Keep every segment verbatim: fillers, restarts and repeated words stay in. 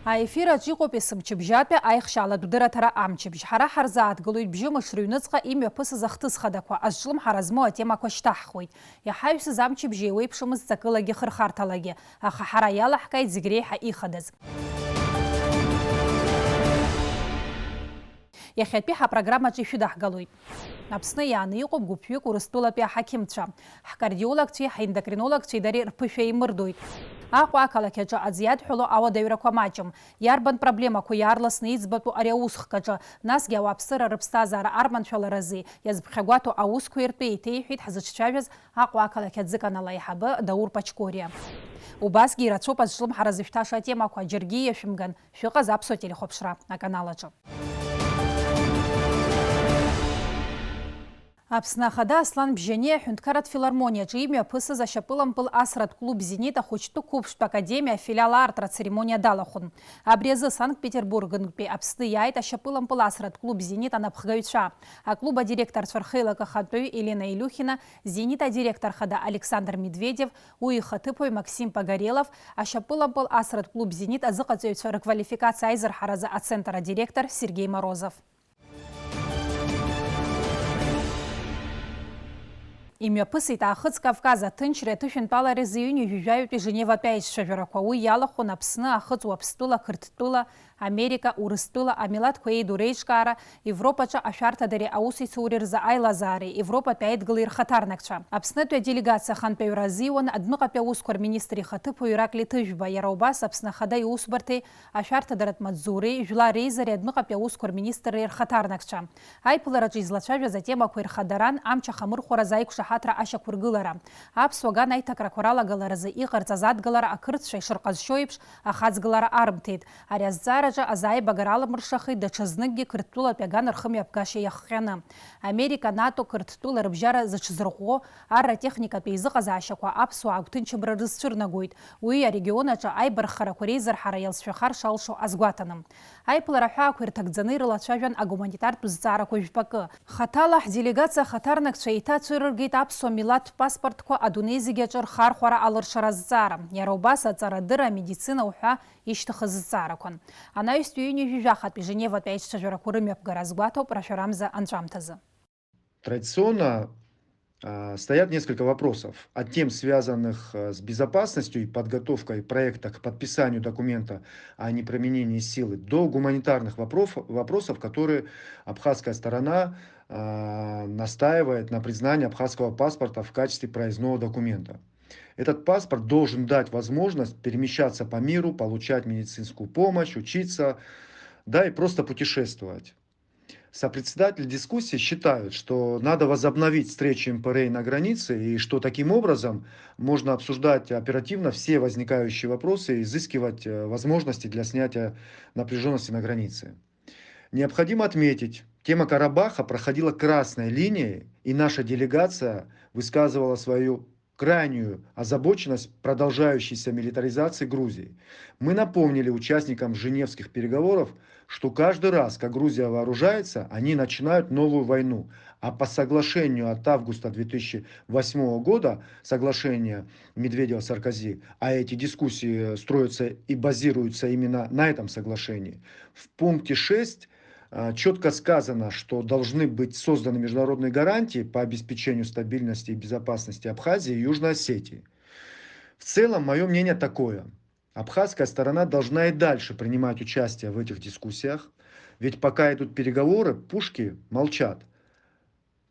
Аефир аҿы иҟоуп есымчыбжьатәи аихшьаалатә дырраҭара амчыбжь. Ҳара ҳарзааҭгылоит бжьымш рыҩныҵҟа имҩаԥысыз ахҭыс хадақәа, азҿлымҳара змоу атемақәа шьҭаҳхуеит. Иҳаҩсыз амчыбжь еиуеиԥшымызт ҵакылагьы хырхарҭалагьы, аха ҳара иалаҳкааит зегь реиҳа ихадаз. Иахьатәи ҳапрограммаҿы ишәыдаҳгалоит. Аԥсны иааны иҟоуп гәыԥҩык Урыстәылатәи аҳақьымцәа. Ҳкардиологцәеи ҳендокринологцәеи дареи рԥышәа еимырдоит. Аҟәа ақалақь аҿы аӡ иадҳәало ауадаҩрақәа маҷым. Иарбан проблемақәоу иаарласны иӡбатәу ари аусхк аҿы, насгьы ауааԥсыра рыԥсҭазаара арманшәаларазы иазԥхьагәаҭоу аусқәа иртәы еиҭеиҳәеит ҳзыҿцәажәаз Аҟәа ақалақь аӡыканал аиҳабы Даур Пачкориа. Убасгьы ирацәоуп азҿлымҳара зышәҭаша атемақәа, џьаргьы иашәымган, шәыҟаз Аԥсуа телехәаԥшра аканал аҿы. Аԥсны Ахада Аслан Бжьаниа аҳәынҭқарратә филармониаҿы имҩаԥысыз ашьапылампыл асратә клуб Зенит ахәыҷтәы қәыԥштә академиа афилиал аартра ацеремониа далахәын. Абри азы Санкт-Петербургнтәи Аԥсны иааит ашьапылампыл асратә клуб Зенит анапхгаҩцәа, аклуб адиректорцәа рхеилак ахантәаҩы Елена Илиухина, Зенит адиректор хада Александр Медведев, уи ихаҭыԥуаҩ Максим Погорелов, ашьапылампыл асратә клуб Зенит азыҟаҵаҩцәа рыквалификациа аизырҳаразы ацентр адиректор Сергеи Морозов. Имҩаԥысит Аахыҵ Кавказ аҭынчреи аҭышәынтәалареи рзы ҩынҩажәижәаҩтәи Женеватәи аицәажәарақәа. Уи иалахәын Аԥсны, Ахыҵ Уаԥстәыла, Қырҭтәыла, Америка, Урыстәыла, амилаҭқәа еиду реиҿкаара, Европаҿы ашәарҭадареи аусеицуреи рзы аилазаареи, Европатәи аидгылеи рхаҭарнакцәа. Аԥснытәи аделегациа ахантәаҩра азиуан адәныҟатәи аусқәа рминистр ихаҭыԥуаҩ Ираклиа Ҭыжәба, иара убас Аԥсны Ахада иусбарҭеи ашәарҭадаратә маҵзуреи, жәлар реизареи адәныҟатәи аусқәа рминистрреи рхаҭарнакцәа. Аиԥылараҿы излацәажәаз атемақәа ирхадаран, амч ахамырхәараз аиқәшаҳаҭра ашьақәыргылара, аԥсуа ган аиҭакрақәа ралагаларазы иҟарҵаз адгылара, ақырҭцәа ишырҟазшьо еиԥш, ахаҵгылара арымҭеит. Ари азҵаараҿы азааибагара аламыршахеит даҽазныкгьы Қырҭтәылатәи аган рхымҩаԥгашьа иахҟьаны. Америка, НАТО, Қырҭтәыла рыбжьара зыҽзырӷәӷәо арратехникатә еизыҟазаашьақәа аԥсуаа агәҭынчымра рызцәырнагоит. Уи арегион аҿы аибарххарақәа реизырҳара иалҵшәахар шалшо азгәаҭаны. Аиԥылара аҳәаақәа ирҭагӡаны ирылацәажәан агуманитартә зҵаарақәа жәпакы. Хаҭала ҳделегациа ахаҭарнакцәа еиҭа ацәырыргеит аԥсуа милаҭтә паспортқәа адунеи зегьы аҿы рхархәара алыршара азҵаара, иара убас аҵарадырра, амедицина уҳәа ишьҭыхыз зҵаарақәан. Анаҩстәи ҩынҩажәижәахатәи Женеватәи аицәажәарақәа рымҩаԥгара азгәаҭоуп рашәарамза анҵәамҭазы. Традиционно, а, стоят несколько вопросов. От тем, связанных, э, с безопасностью и подготовкой проекта к подписанию документа о неприменении силы, до гуманитарных вопроф-, вопросов, которые абхазская сторона, а, настаивает на признании абхазского паспорта в качестве проездного документа. Этот паспорт должен дать возможность перемещаться по миру, получать медицинскую помощь, учиться, да и просто путешествовать. Сопредседатели дискуссии считают, что надо возобновить встречи М П Р на границе и что таким образом можно обсуждать оперативно все возникающие вопросы и изыскивать, э, возможности для снятия напряжённости на границе. Необходимо отметить, тема Карабаха проходила красной линией, и наша делегация высказывала свою крайнюю озабоченность продолжающейся милитаризации Грузии. Мы напомнили участникам Женевских переговоров, что каждый раз, как Грузия вооружается, они начинают новую войну. А по соглашению от августа две тысячи восьмого года, соглашение Медведева-Саркози, а эти дискуссии строятся и базируются именно на этом соглашении, в пункте шесть а, чётко сказано, что должны быть созданы международные гарантии по обеспечению стабильности и безопасности Абхазии и Южной Осетии. В целом, моё мнение такое. Абхазская сторона должна и дальше принимать участие в этих дискуссиях, ведь пока идут переговоры, пушки молчат.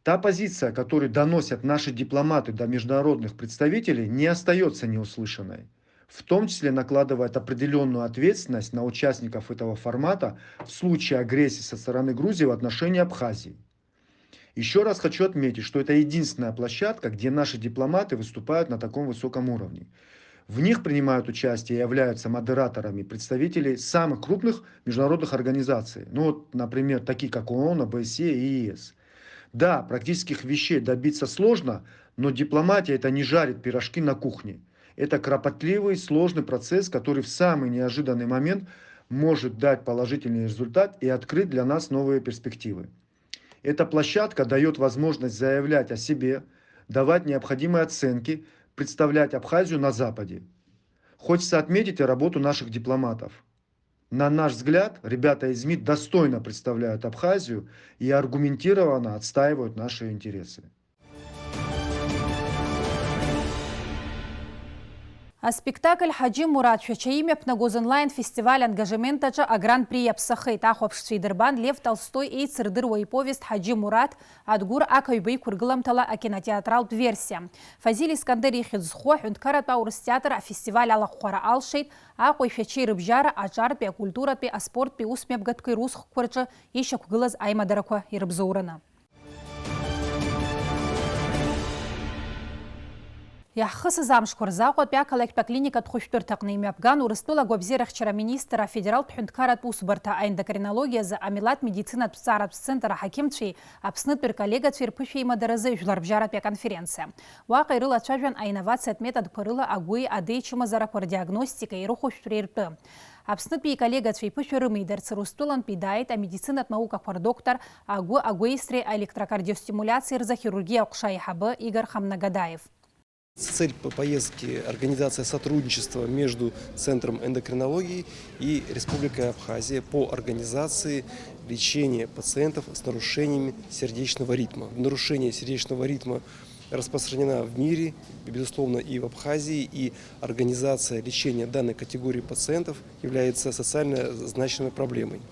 Та позиция, которую доносят наши дипломаты до международных представителей, не остаётся неуслышанной, в том числе накладывает определённую ответственность на участников этого формата в случае агрессии со стороны Грузии в отношении Абхазии. Ещё раз хочу отметить, что это единственная площадка, где наши дипломаты выступают на таком высоком уровне. В них принимают участие и являются модераторами представители самых крупных международных организаций. Ну вот, например, такие как О О Н, О Б С Е и Е С. Да, практических вещей добиться сложно, но дипломатия — это не жарить пирожки на кухне. Это кропотливый, сложный процесс, который в самый неожиданный момент может дать положительный результат и открыть для нас новые перспективы. Эта площадка даёт возможность заявлять о себе, давать необходимые оценки, представлять Абхазию на Западе. Хочется отметить и работу наших дипломатов. На наш взгляд, ребята из МИД достойно представляют Абхазию и аргументированно отстаивают наши интересы. Аспектакль Ҳаџьы Мураҭ Шәача имҩаԥнагоз онлайн-фестиваль Ангажемент аҿы агран-при иаԥсахеит. Ахәаԥшцәа идырбан Лев Толстои еицырдыруа иповест Ҳаџьы Мураҭ Адгәыр ақаҩба иқәыргыламҭала акинотеатралтә версиа. Фазиль Искандер ихьӡ зху аҳәынҭқарратә аурыс театр афестиваль алахәхара алшеит, Аҟәеи Шәачеи рыбжьара аҿартәи, акультуратәи, аспорттәи усмҩаԥгатәқәеи русхқәа рҿы ишьақәгылаз аимадарақәа ирыбзоураны. Иаҳхысыз амшқәа рзы Аҟәатәи ақалақьтә аклиникатә хәышәтәырҭаҟны имҩаԥган Урыстәыла агәабзиарахьчара аминистрра афедералтә ҳәынҭқарратә усбарҭа, аендокринологиазы амилаҭ медицинатә ҭҵааратә центр аҳақьымцәеи Аԥснытәи рколлегацәеи рԥышәеимадаразы жәларбжьаратәи аконференциа. Уаҟа ирылацәажәан аинновациатә методқәа рыла агәи адеи чымазарақәа рдиагностикеи рыхәышәтәреи ртәы. Аԥснытәи иколлегацәа иԥышәа рымидарц Урыстәылантәи дааит амедицинатә наукақәа рдоктор, агәы агәеисреи аелектрокардиостимулиациеи рзы ахирургиа аҟәша аиҳабы Игор Хамнагадаев. Цель по-, поездки — организация сотрудничества между Центром эндокринологии и Республикой Абхазия по организации лечения пациентов с нарушениями сердечного ритма. Нарушение сердечного ритма распространена в мире, безусловно, и в Абхазии, и организация лечения данной категории пациентов является социально значимой проблемой.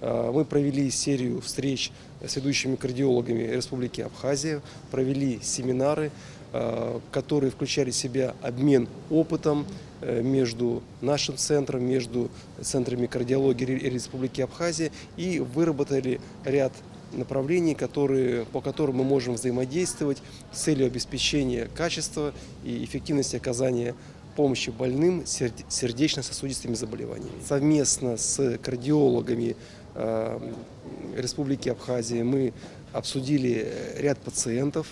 А, мы провели серию встреч с ведущими кардиологами Республики Абхазия, провели семинары, а, которые включали в себя обмен опытом, э, между нашим центром, между центрами кардиологии Ре-, Республики Абхазия, и выработали ряд направлений, которые, по которым мы можем взаимодействовать с целью обеспечения качества и эффективности оказания помощи больным с серд-, сердечно-сосудистыми заболеваниями. Совместно с кардиологами, э, Республики Абхазия мы обсудили, э, ряд пациентов,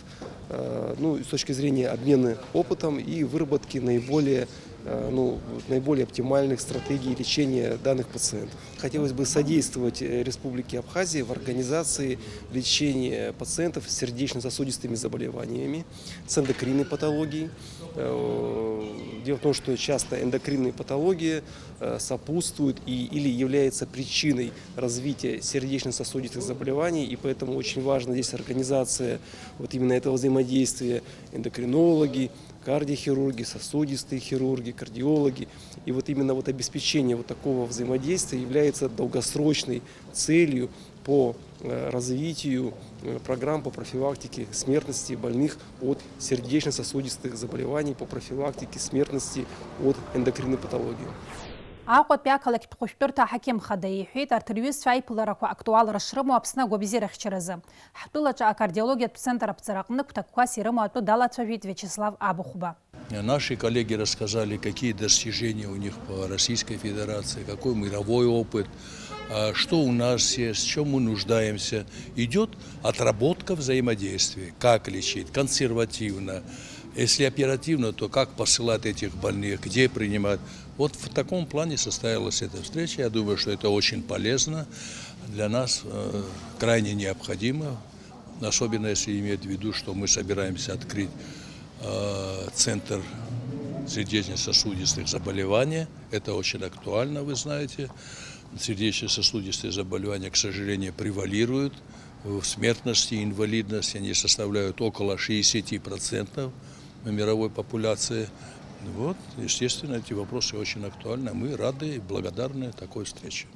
э, ну, с точки зрения обмена опытом и выработки наиболее, э, ну, наиболее оптимальных стратегий лечения данных пациентов. Хотелось бы содействовать, э, Республике Абхазия в организации лечения пациентов с сердечно-сосудистыми заболеваниями, с эндокринной патологией. Э, дело в том, что часто эндокринные патологии, э, сопутствуют и, или являются причиной развития сердечно-сосудистых заболеваний, и поэтому очень важна здесь организация вот именно этого взаимодействия: эндокринологи, кардиохирурги, сосудистые хирурги, кардиологи. И вот именно вот обеспечение вот такого взаимодействия является долгосрочной целью по, э, развитию, э, программ по профилактике смертности больных от сердечно-сосудистых заболеваний, по профилактике смертности от эндокринной патологии. Аҟәатәи ақалақьтә хәышәтәырҭа аҳақьым хада иҳәеит, арҭ рҩызцәа аиԥыларақәа актуалра шрымоу Аԥсны агәабзиарахьчаразы. Ҳтәылаҿы акардиологиатә центр аԥҵараҟны гәҭакқәас ирымоу атәы далацәажәеит Виачеслав Абыхәба. Наши коллеги рассказали, какие достижения у них по Российской Федерации, какой мировой опыт, а, что у нас есть, в чём мы нуждаемся. Идёт отработка взаимодействия, как лечить консервативно, если оперативно, то как посылать этих больных, где принимать. Вот в таком плане состоялась эта встреча. Я думаю, что это очень полезно для нас, э, крайне необходимо. Особенно если иметь в виду, что мы собираемся открыть, э, центр сердечно-сосудистых заболеваний. Это очень актуально, вы знаете. Сердечно-сосудистые заболевания, к сожалению, превалируют в смертности и инвалидности. Они составляют около шестидесяти процентов на мировой популяции. Вот, естественно, эти вопросы очень актуальны. Мы рады и благодарны такой встрече.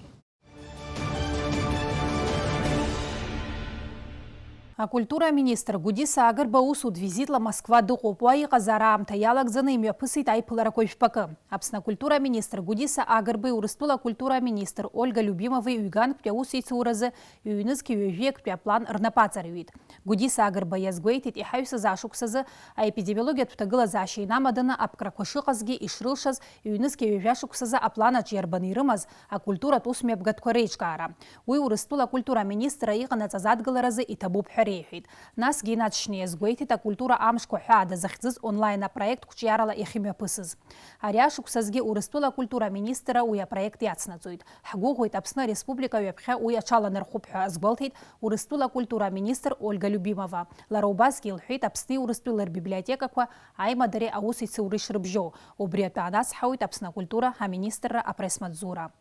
Акультура аминистр Гәдиса Агрба усутә визитла Москва дыҟоуп. Уа иҟазаара аамҭа иалагӡаны имҩаԥысит аиԥыларақәа жәпакы. Аԥсны акультура аминистр Гәдиса Агрбеи Урыстәыла акультура аминистр Ольга Любимовеи ҩганктәи аусеицуразы ҩнызқьи ҩажәи актәи аплан рнапаҵаҩит. Гәдиса Агрба иазгәеиҭеит, иҳаҩсыз ашықәсазы аепидемиологиатә ҭагылазаашьа инамаданы аԥкрақәа шыҟазгьы, ишрылшаз, ҩнызқьи ҩажәа шықәсазы аплан аҿы иарбаны ирымаз акультуратә усмҩаԥгатәқәа реиҿкаара. Уи Урыстәыла акультура аминистрра иҟанаҵаз адгыларазы иҭабуп ҳәа реиҳәеит. Насгьы инаҵшьны иазгәеиҭеит акультура амшқәа ҳәаада захьӡыз онлайн апроект қәҿиарала иахьымҩаԥысыз. Ари ашықәсазгьы Урыстәыла акультура аминистрра уи апроект иацнаҵоит. Ҳгәыӷуеит, Аԥсны Ареспублика ҩаԥхьа уи аҽаланархәып ҳәа азгәалҭеит Урыстәыла акультура аминистр Ольга Любимова. Лара убасгьы илҳәеит Аԥсни Урыстәылеи рбиблиотекақәа аимадареи аусеицуреи шрыбжьоу. Убри атәы анацҳауеит Аԥсны акультура аминистрра апресс-маҵзура.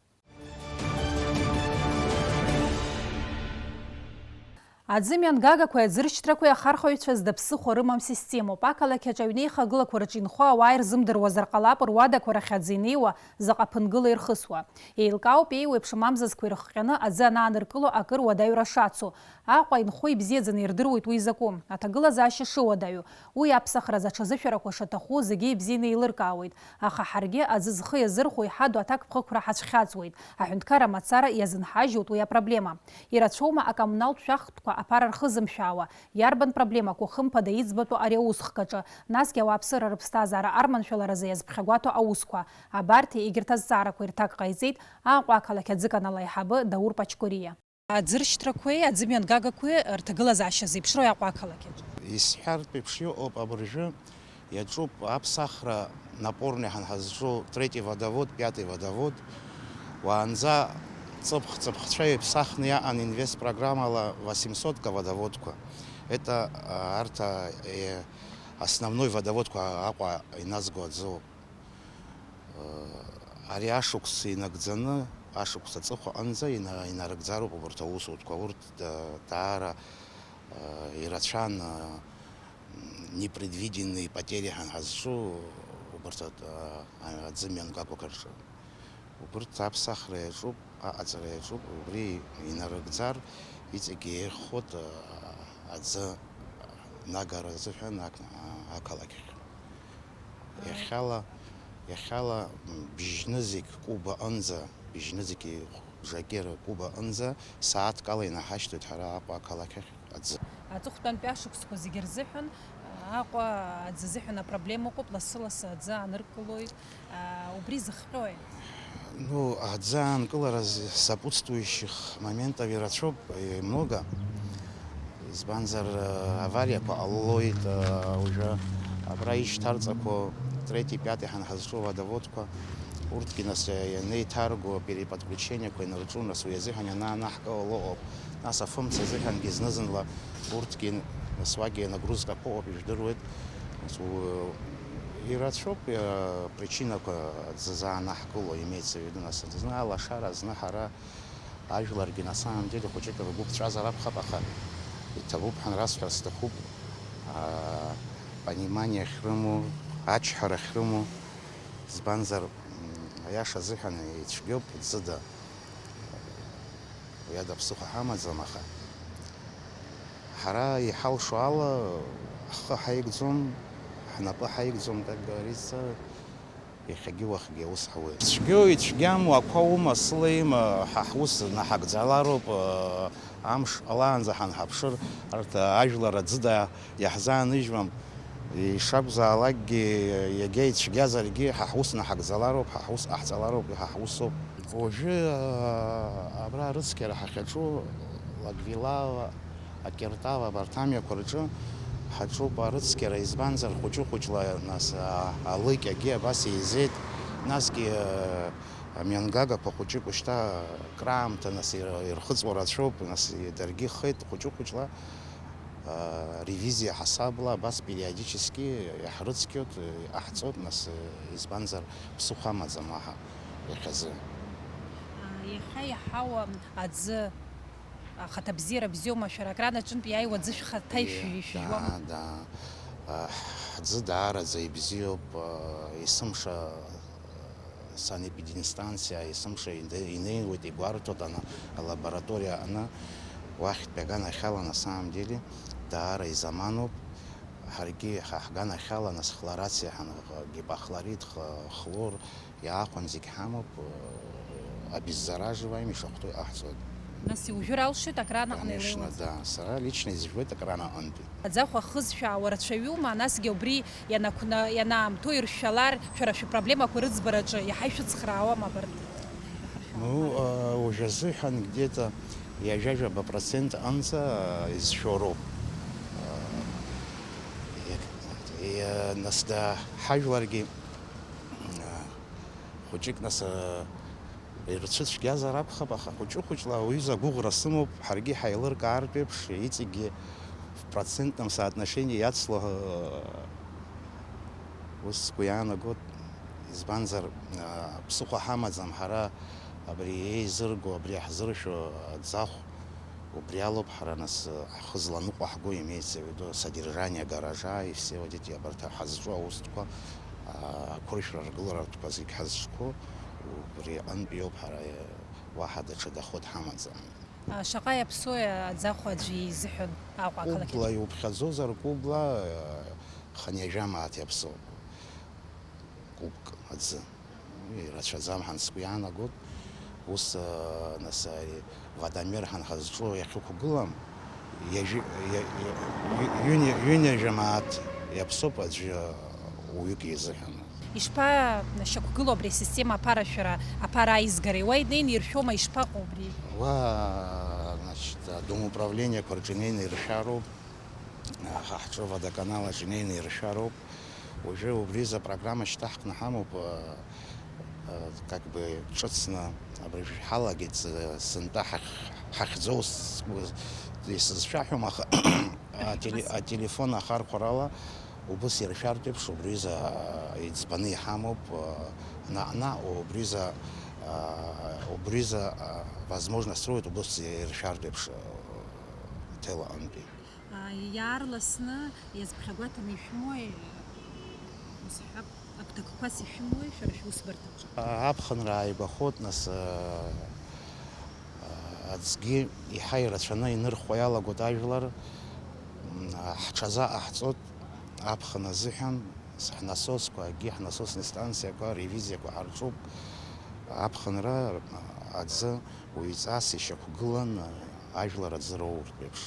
Аӡы мҩангагақәеи аӡыршьҭрақәеи ахархәаҩцәа зда ԥсыхәа рымам системоуп. Ақалақь аҿы аҩнеихагылақәа рҿы инхо ауаа ирзымдыруазар ҟалап, руадақәа рахь аӡы инеиуа заҟа ԥынгыла ирхысуа. Еилкаауп еиуеиԥшым амзызқәа ирыхҟьаны аӡы анааныркыло акыр уадаҩра шацу. Аҟәа инхо ибзиаӡаны ирдыруеит уи изакәу, аҭагылазаашьа шыуадаҩу. Уи аԥсахразы аҽазышәарақәа шаҭаху зегьы ибзианы еилыркаауеит, аха ҳаргьы аӡы зхы иазырхәо иҳаду аҭакԥхықәра ҳацәхьаҵуеит. Аҳәынҭқарра мацара иазынҳажьуеит уи апроблема. Ирацәоума акоммуналтә шәахтәқәа аԥара рхызымшәаауа? Иарбан проблемақәоу хымԥада иӡбатәу ари аусхкаҿы, насгьы ауааԥсыра рыԥсҭазаара арманшәаларазы иазԥхьагәаҭоу аусқәа? Абарҭи егьырҭ азҵаарақәа ирҭак ҟаиҵеит Аҟәа ақалақь аӡыканал аиҳабы Даур Пачкориа. Аӡыршьҭрақәеи аӡымҩангагақәеи рҭагылазаашьа зеиԥшроу Аҟәа ақалақь аҿы? Исҳәартә еиԥш иҟоуп абыржәы. Иаҿуп аԥсахра напорный ҳәа ҳазҿу третий водовод, пятый водовод. Уаанӡа ҵыԥх-ҵыԥхцәа иԥсахны иаҟан инвестпрограммала восемьсотка водоводқәа. Это, а, арҭ, а, э, основной водоводқәа Аҟәа иназго аӡоуп. Э, ари ашықәс инагӡаны, ашықәс аҵыхәа аҟынӡа ина-, инарыгӡароуп убарҭ аусутәқәа. Урҭ, э, даара, э, ирацәан, э, непредвиденные потери ҳәа ҳазҿу убарҭ аҭ-, а, аӡы мҩангагақәак рҿы. Убырҭ аԥсахра иаҿуп, аҟаҵара иаҿуп, убри инарыгӡар, иҵегьы еиӷьхоит, а, аӡы нагара азыҳәан ак-, а, ақалақь ахь. Иахьала, иахьала, м, бжьнызқь Куба аҟынӡа, бжьнызқь жәакьыр Куба аҟынӡа сааҭк ала инаҳашьҭуеит ҳара Аҟәа ақалақь ахь. Аӡы. Аҵыхәтәантәи ашықәсқәа зегьы рзыҳәан, Аҟәа аӡы азыҳәан апроблема ыҟоуп, лассы-лассы аӡы ааныркылоит. Убри зыхҟьои? Ну, аӡы аанкылара з-, сопутствующих моментов ирацәоуп, и много. Избанзар, авариақәа ҟалоит, уажәы абра ишьҭарҵақәо третий, пятый ҳәа ҳазҿу водоводқәа, урҭгьы нас ианеиҭарго, переподключениақәа инарҿу, нас уи азыҳәан ианаанаҳкылало ыҟоуп. Нас афымца азыҳәангьы зны-зынла урҭгьы, нас уагьы нагрузкақәа ыҟоуп, ижәдыруеит. Нас у-, ирацәоуп, а, причинақәа аӡы заанаҳкыло, имеется в виду, нас зны алашара, зны ҳара ажәларгьы, на самом деле, хәыҷык ргәы ԥҵәазар акәхап, аха иҭабуп ҳәа расҳәар сҭахуп, а, понимание ахьрымоу, ачҳара ахьрымоу, избанзар, м, аиаша азыҳәан ицәгьоуп, ӡыда. Уи ада ԥсыхәа ҳамаӡам, аха ҳара иҳалшо ала ҳхы ҳаигӡом, ҳнапы ҳаигӡом, как говорится, иахьагьы уахгьы аус ҳауеит. Цәгьоу ицәгьаму ақәа ума, сыла има, ҳа ҳус наҳагӡалароуп, амш ҟалаанӡа ҳанҳаԥшыр, арҭ ажәлар аӡыда иаҳзааныжьуам. Ишакәзаалакгьы, иагьа ицәгьазаргьы, ҳа ҳус наҳагӡалароуп, ҳа ҳус ҟаҳҵалароуп, ҳа ҳусоуп. Уажәы, а, абра арыцқьара ҳахьаҿу, Лагвилава, Акертава, абарҭ амҩақәа рҿы ҳаҿуп арыцқьара, избанзар, хәыҷы-хәыҷла, нас, а, алыкьагьы абас еизеит, насгьы, а, амҩангагақәа хәыҷык шьҭа краамҭа, нас, ир-, ирхыҵуа рацәоуп, нас, и-, даргьы ихеит хәыҷы-хәыҷла. А, ревизиа ҳасабла абас периодически иаҳрыцқьоит, иҟаҳҵоит, нас, избанзар, ԥсыхәа амаӡам уаҳа иахьазы. А, иахьа иаҳауа аӡы ахаҭабзиара бзиоума, шәара акран аҿынтә иааиуа аӡы шәхаҭа ишәыжәуама? Да, да. А, ҳӡы даараӡа ибзиоуп, а, есымша санэпидемстанциа есымша ине-, инеиуеит, игәарҭоит ана-, алабораториа аҟны, уахьтәи аганахьала, на самом деле, даара изаманоуп. Ҳаргьы ҳа ҳганахьала, нас, хлорациа ҳан-, гипохлорид, х-, хлор иаахәан зегь ҳамоуп, обеззараживаем ишахәҭоу иҟаҳҵоит. Нас иужәыр алшоит акран аҟны. Конечно, илеиуаз? Да. Сара лично изжәуеит акран аҟынтәи. Аӡахәа хызшәаауа рацәаҩума, насгьы убри ианақәна-, ианаамҭоу иршәалар, шәара шәыпроблемақәа рыӡбараҿы иаҳа ишәыцхраауама абарҭ? Ну, а, уажә азыҳәан где-то ҩажәа-ҩажәаба процент анҵа, а, изшәо роуп. А, иак-, иа-, нас да ҳажәларгьы, а, хәыҷык нас, а, ирцәыцәгьазар акәхап, аха хәыҷы-хәыҷла ауаҩыза агәыӷра сымоуп, ҳаргьы ҳаилыркаартә еиԥш, иҵегьгьы в процентном соотношении иацло, э, ус сгәы иаанагоит, избанзар, э, ԥсыхәа ҳамаӡам ҳара абри еизырго, абри иаҳзыршәо аӡахә. Убри алоуп ҳара нас ҳхы зланыҟәаҳго, имеется в виду содержание гаража и все вот эти абарҭ ҳазҿу аусқәа, а, ақәыршәра ргыларатәқәа зегь ҳазҿқәо, убри аҟынтә иоуп ҳара, уаҳа даҽа доход ҳамаӡам. А, шаҟа иаԥсои аӡахәа аӡәы изыҳәан Аҟәа ақалақь аҿы? Кәыбла иуԥхьаӡозар, кәыбла, а, хынҩажәа мааҭ иаԥсоуп. Кәыбк аӡы. Ирацәаӡам ҳәа сгәы иаанагоит. Ус, а, нас, ари Водомер ҳәа ҳазҿу иахьықәгылам, ҩажәи-, ҩа-, ҩа-, ҩы-, ҩынҩа-, ҩынҩажәа мааҭ иаԥсоуп аӡәы уаҩык изыҳәан. Ишԥа-, шьақәгылоу абри асистема аԥарашәара, аԥара аизгареи? Уа инеины иршәома, ишԥаҟоу абри? Уа, значит, адомоуправлениақәа рҿы инеины иршәароуп, ҳа ҳҿы водоканал аҿы инеины иршәароуп. Уажәы убри изы апрограмма шьҭаҳкны ҳамоуп, э, э, как бы ҿыцны абыржәы ҳалагеит, э, сынтәа ҳахь-, ҳахьӡоу с-, исызшәаҳәом, аха ателе-, ателефон ахархәарала убыс иршәартә еиԥш убри изы, э, иӡбаны иҳамоуп, э, наҟ-наҟ убри изы, э, убри изы, э, возможность роуеит убыс иршәартә еиԥш, э, ҭел аҟынтәи. А, иаарласны иазԥхьагәаҭаны ишәымои, ус ҳҳәап, агәҭакқәас ишәымои шәара шәусбарҭаҿы? Аԥхынра ааигәахоит, нас, а, а, аӡгьы иаҳа ирацәаны инырхуа иалагоит ажәлар. М, ҳҽазаҟаҳҵоит аԥхын азыҳәан, ҳнасосқәа, акгьы ҳнасосни станциақәа, ревизиақәа ҳарҿуп. Аԥхынра аӡы уаҩҵас ишьақәгылан, ажәлар аӡы роуртә еиԥш.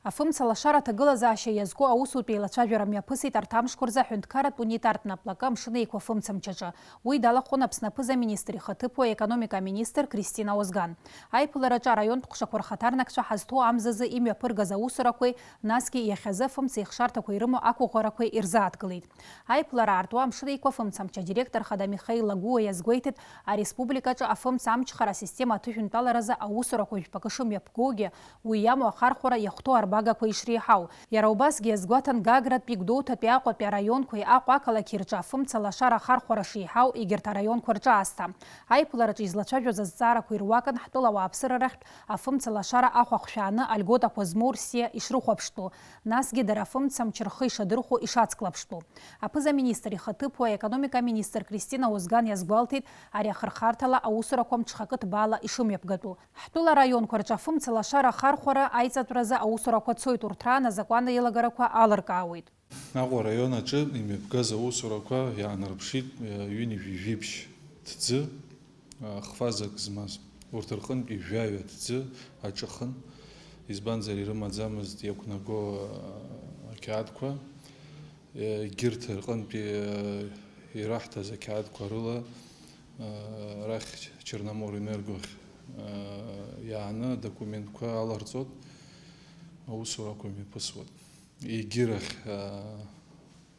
Афымца лашара аҭагылазаашьа иазку аусутә еилацәажәара мҩаԥысит арҭ амшқәа рзы аҳәынҭқарратә унитартә наплакы Амшын Еиқәа афымцамч аҿы. Уи далахәын Аԥсны аԥыза-министр ихаҭыԥуаҩ, аекономика аминистр Кристина Озган. Аиԥылараҿы араионтә ҟәшақәа рхаҭарнакцәа ҳазҭоу амзазы имҩаԥыргаз аусурақәеи, насгьы иахьазы афымца ихшарҭақәа ирымоу ақәыӷәӷәарақәеи ирзааҭгылеит. Аиԥылара аартуа Амшын Еиқәа афымцамч адиректор хада Михаил Лагәуа иазгәеиҭеит, ареспубликаҿы афымца амчхара асистема аҭышәынтәаларазы аусурақәа жәпакы шымҩаԥгоугьы, уи иамоу ахархәара иахәҭоу арбагақәа ишреиҳау. Иара убасгьы иазгәаҭан Гагратәи, Гәдоуҭатәи, Аҟәатәи араионқәеи Аҟәа ақалақьи рҿы афымца лашара ахархәара шеиҳау егьырҭ араионқәа рҿы аасҭа. Аиԥылараҿы излацәажәоз азҵаарақәа ируакын ҳтәыла ауааԥсыра рахьтә афымца лашара ахә ахшәааны альготақәа змоу рсиа ишрыхәаԥштәу, насгьы дара афымцамч рхы ишадырхәо ишацклаԥштәу. Аԥыза-министр ихаҭыԥуаҩ, аекономика аминистр Кристина Озган иазгәалҭеит, ари ахырхарҭала аусурақәа мҽхакы ҭбаала ишымҩаԥгатәу. Ҳтәыла араионқәа рҿы афымца лашара ахархәара аиҵатәразы аусурақәа цоит, урҭ раан азакәан аилагарақәа алыркаауеит. Аҟәа араион аҿы имҩаԥгаз аусурақәа иаанарԥшит ҩынҩажәи жәибжь ҭӡы, хфазак змаз. Урҭ рҟынтәи жәаҩа ҭӡы аҿыхын, избанзар, ирымаӡамызт иақәнаго ақьаадқәа. Егьырҭ рҟынтәи ираҳҭаз ақьаадқәа рыла арахь Черноморэнергохь иааны адокументқәа аларҵот аусурақәа мҩаԥысуан. Егьирахь, а,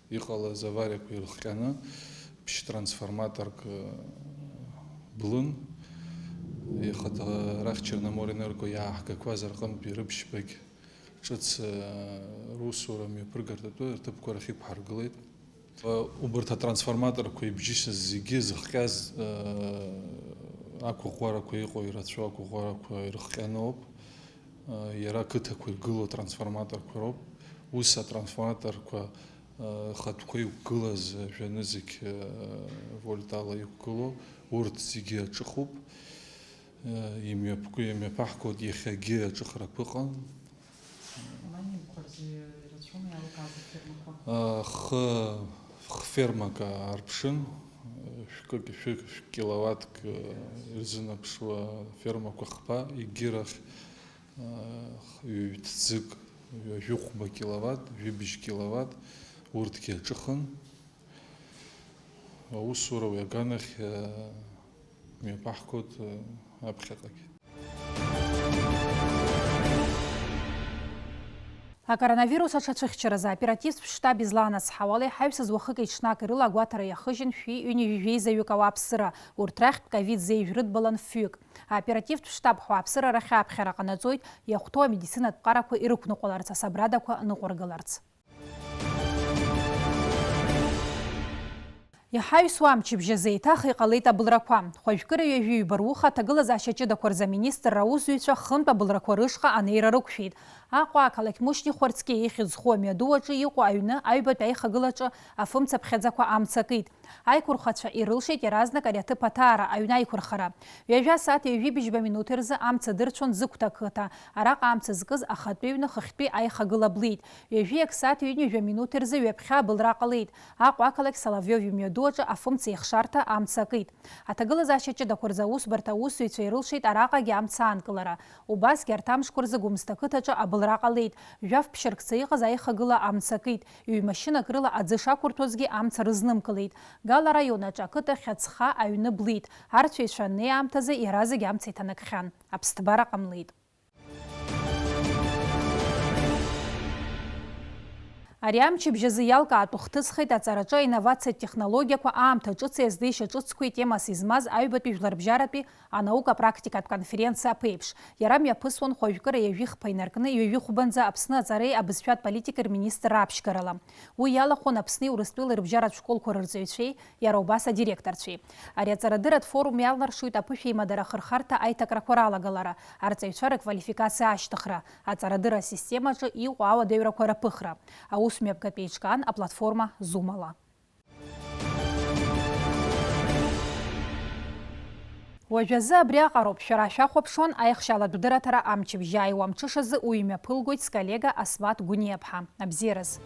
иҟалаз авариақәа ирыхҟьаны, ԥшь трансформаторк, а, блын. Ихаҭа-, арахь Черноморэнерго иааҳгақәаз рҟынтәи рыԥшьбагь ҿыц, а, русура мҩаԥыргартә атәы рҭыԥқәа рахь иқәҳаргылеит. Убарҭ атрансформаторқәа ибжьысыз зегьы зыхҟьаз, ақәыӷәӷәарақәа иҟоу ирацәоу ақәыӷәӷәарақәа ирыхҟьаноуп. Иара ақыҭақәа иргылоу атрансформаторқәа роуп. Ус атрансформаторқәа хатәқәа иқәгылаз жәанызқь вольтала иқәгылоу, урҭ зегьы аҿыхуп. Имҩаԥгоу, имҩаԥаҳгоит иахьагьы аҿыхрақәа ыҟан. Аманиақәа рзы ирацәоума иалкааз афермақәа? Хы, хфермак аарԥшын, шәкык, шәы-, шәкиловаттк ирзынаԥшуа фермақәа хԥа, егьирахь, ҩ-, ҭӡык, ҩажәихәба киловатт, жәибжь киловатт, урҭгьы аҿыхын. Аусура уи аганахь, мҩаԥаҳгоит, аԥхьаҟагь. Акоронавирус аҽацәыхьчаразы аоперативтә штаб излаанацҳауала, иҳаҩсыз уахыки ҽнаки рыла агәаҭара иахыжьын шәи ҩынҩажәи жәеизаҩык ауааԥсыра, урҭ рахьтә ковид зеижә рыдбалан фҩык. Аоперативтә штаб ҳауааԥсыра рахь аԥхьара ҟанаҵоит, иахәҭоу амедицинатә ԥҟарақәа ирықәныҟәаларц, асабрадақәа ныҟәыргыларц. Иҳаҩсуа амчыбжь азы еиҭах иҟалеит абылрақәа. Хәажәкыра ҩажәи ҩба руха аҭагылазаашьа ҷыдақәа рзы аминистр аусзуҩцәа хынтә абылрақәа рышҟа анеира рықәшәеит. Аҟәа ақалақь Мушьни Хәарцкьиа ихьӡ зху амҩаду аҿы иҟоу аҩны аҩбатәи аихагылаҿы афымцаԥхьаӡақәа амца акит. Аиқәырхацәа ирылшеит иаразнак ари аҭыԥ аҭаара, аҩны аиқәырхара. Ҩажәа асааҭ ҩажәи быжьба минуҭ рзы амца дырцәон Зықәҭа ақыҭа. Араҟа амца зкыз ахатәи ҩны хыхьтәи аихагыла блит. Ҩажәи аксааҭ ҩынҩажәа минуҭ рзы ҩаԥхьа абылра ҟалеит. Аҟәа ақалақь Соловиов имҩаду аҿы афымца еихшарҭа амца акит. Аҭагылазаашьа ҷыдақәа рзы аусбарҭа аусзуҩцәа ирылшеит араҟагьы амца аанкылара. Убасгьы арҭ амшқәа рзы Гәымсҭа қыҭаҿы абылра ҟалеит. Жәаф ԥшьыркца иҟаз аихагыла амца акит. Ҩ-машьынак рыла аӡы шақәырҭәозгьы амца рызнымкылеит. Гала араион аҿы ақыҭа Хьаҵха аҩны блит. Арцәаҩцәа аннеи аамҭазы иаразнак амца иҭанакхьан. Аԥсҭбара ҟамлеит. Ари амчыбжь азы иалкаатәу хҭысхеит аҵараҿы аинновациатә технологиақәа аамҭа ҿыци азнеишьа ҿыцқәеи темас измаз аҩбатәи жәларбжьаратәи анаука-практикатә конференциа аԥеиԥш. Иара мҩаԥысуан хәажәкыра ҩажәи хԥа инаркны ҩажәи хәбанӡа Аԥсны аҵареи абызшәатә политикеи рминистрра аԥшьгарала. Уи иалахәын Аԥсни Урыстәылеи рыбжьаратә школқәа рырҵаҩцәеи, иара убас адиректорцәеи. Ари аҵарадырратә форум иалнаршоит аԥышәеимадара ахырхарҭа аиҭакрақәа ралагалара, арҵаҩцәа рыквалификациа ашьҭыхра, аҵарадырра асистемаҿы иҟоу ауадаҩрақәа раԥыхра. Аус мҩаԥгатә еиҿкаан аплатформа Zoom-ала. Уажәазы абриаҟароуп, шәара шәахәаԥшуан аихшьалатә дырраҭара амчыбжь ааиуа амҽышазы уи имҩаԥылгоит сколлега Асмаҭ Гәыниаԥҳа. Абзиараз!